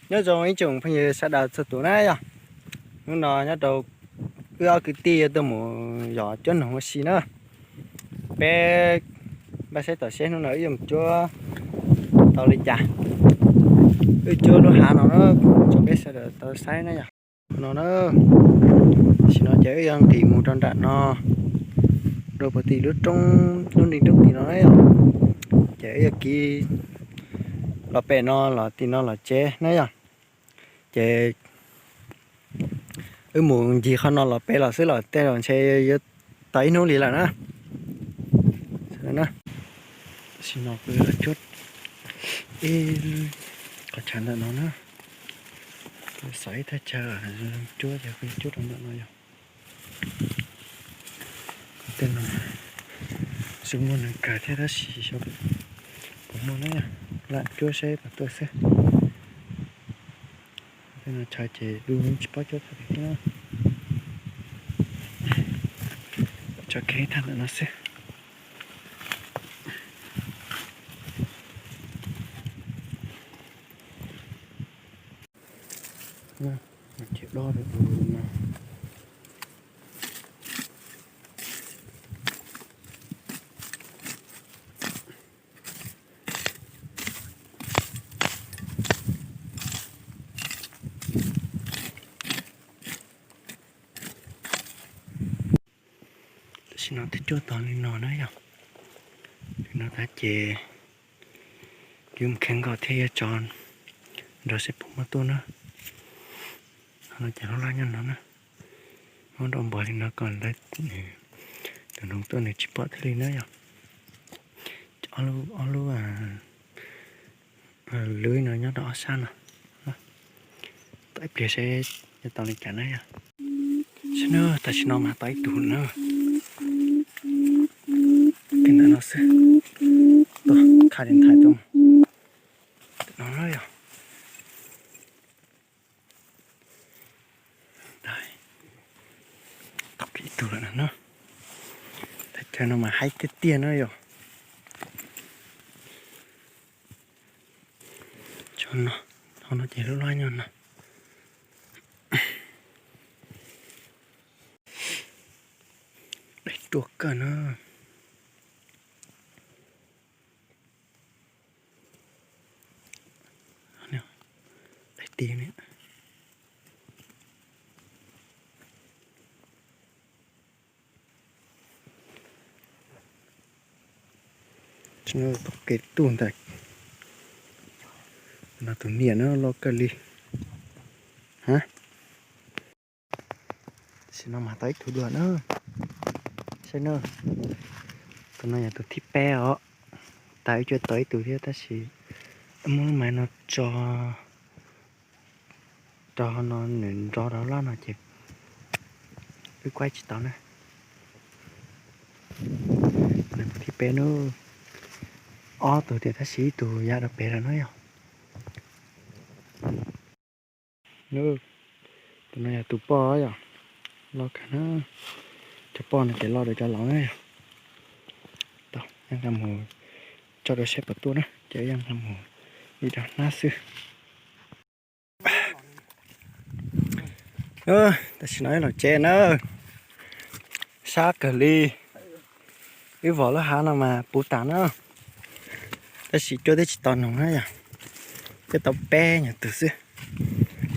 Nyob zoo ib tsoom phooj ywg sawv daws txhua tus na yog. Hnub no nyob rau wb ob kwv tij yuav tuaj mus yos cuab noog ua si na. Peb npaj saib tom seb hnub no wb yuav mus cuab tau li cas. Wb cuab lub hav no na, tso peb sawv daws tau saib na yog. No na, tam sim no ces wb yuav nqis mus rau nram no, rau puag tim lub roob, lub nroog roob tim no na yog. Ces wb yuav kiv los pem no los tim no los tsev na yog. Ces wb mus ncig qhov no los pem los xwb los tej zaum ntshe yuav tau ib hnub li lawm na. Tam sim no kuv yuav los cuab ib qhov chaw ntawm no na. Kuv xav ib thaj chaw cuab ces kuv yuav cuab rau ntawm no yog. Tej no xyov muaj neeg kawm thiab tab sis xyov puas muaj na, lam cuab saib puas tuaj xwb. Tej no chaw ces dub tsis paub cuab tau li thiab. Tso kev thaj ntawm no xwb. Ces dob rau tus no. Tam sim no twb cuab tau li no na yog. Li no tag ces yuav mus kheev nkaus thiab yuav tso nrog seb puas muaj tuaj na. Ho no ces lub laj nyob no na. Muab nrau npog li no kom lawv, tus noog tuaj nws tsis pom thiaj li na yog. Ob lub, ob lub lwb no nyob rau ob sab no. Tos ib pliag seb yuav tau li cas na yog. Seb na, tam sim no mas tau ib tug na. Kiag ntawm no xwb. Tuaj, kha li nthaim tuaj. Ntawm no na yog. Tau ib tug lawm na. Thaj chaw no mas haib tiag tiag na yog. Tso no, hauv no ces lub laj nyob no. Daim ruaj kawg na. Daim ti ne. Tau kev tuaj ntawm no tus niam na loj kawg li. Ha, tam sim no mas tau ib tug dua na. Saib na, tus no yog tus thib peb os. Tas wb cuab tau ib tug thiab tab sis muab lub maiv no tso rau no nws nrov rau laj no ces wb kuaib tsis tau na. Tus thib peb na, ob tug tiag tab sis ib tug ya rau pem lawm na yog. Tus no yog tus poj yog, loj kawg na. Cov poj no ces loj dua cov laus na yog. Tau, nqa mus tso rau seb puas tuaj na, ces yeej nqa mus ib rab hnab xwb. Tam sim no wb los tsev na, sab kawg li. Wb vov lub hav no mas puv tas na, tab sis cuab twb tsis tau noog na yog, cuab tau peb nyuag tug xwb.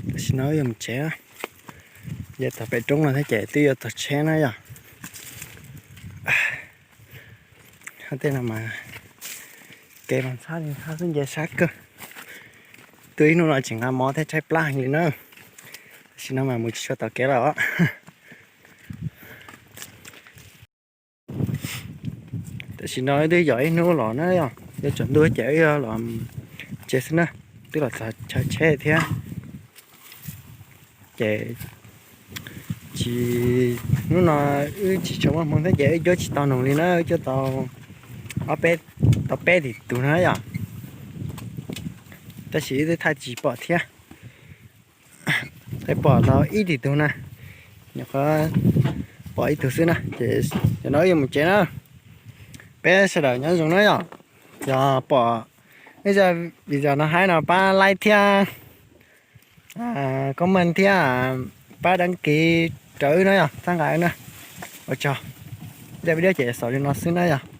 Tam sim no wb yuav mus tsev, yog tog pem roob no thiab ces twb yuav tog tsheb na yog. Tej no mas kev mas ntxhab li ntxhab xwb nce sab kawg. Tuaj ib hnub no tseem nqa mov thiab tshaib plab heev li na. Tam sim no mas mus tsis tshua tau kev lawm os. Tam sim no wb twb yos ib hnub los na yog, yuav tsaus ntuj ces wb yuav los tsev xwb na. Twb los txog chaw tsheb thiab. Ces tsis, hnub no wb tsis tshua muaj hmoo thiab ces wb cuab tsis tau noog li na, wb cuab tau ob peb, tau peb tim tug na yom. Tab sis wb twb thaij tsis pom thiab, thaij pom tau ib tim tug na, nyuam qhuav pom ib tug xwb na. Ces cov no wb yuav mus tsev na, peb sawv daws nyob zoo na yom. Yog pom ib zaj video no hais no pab like thiab comment thiab pab đăng ký rau wb na yog, txhawb nqa wb na. Ua tsaug. Zaj video ces xaus li no xwb na yog.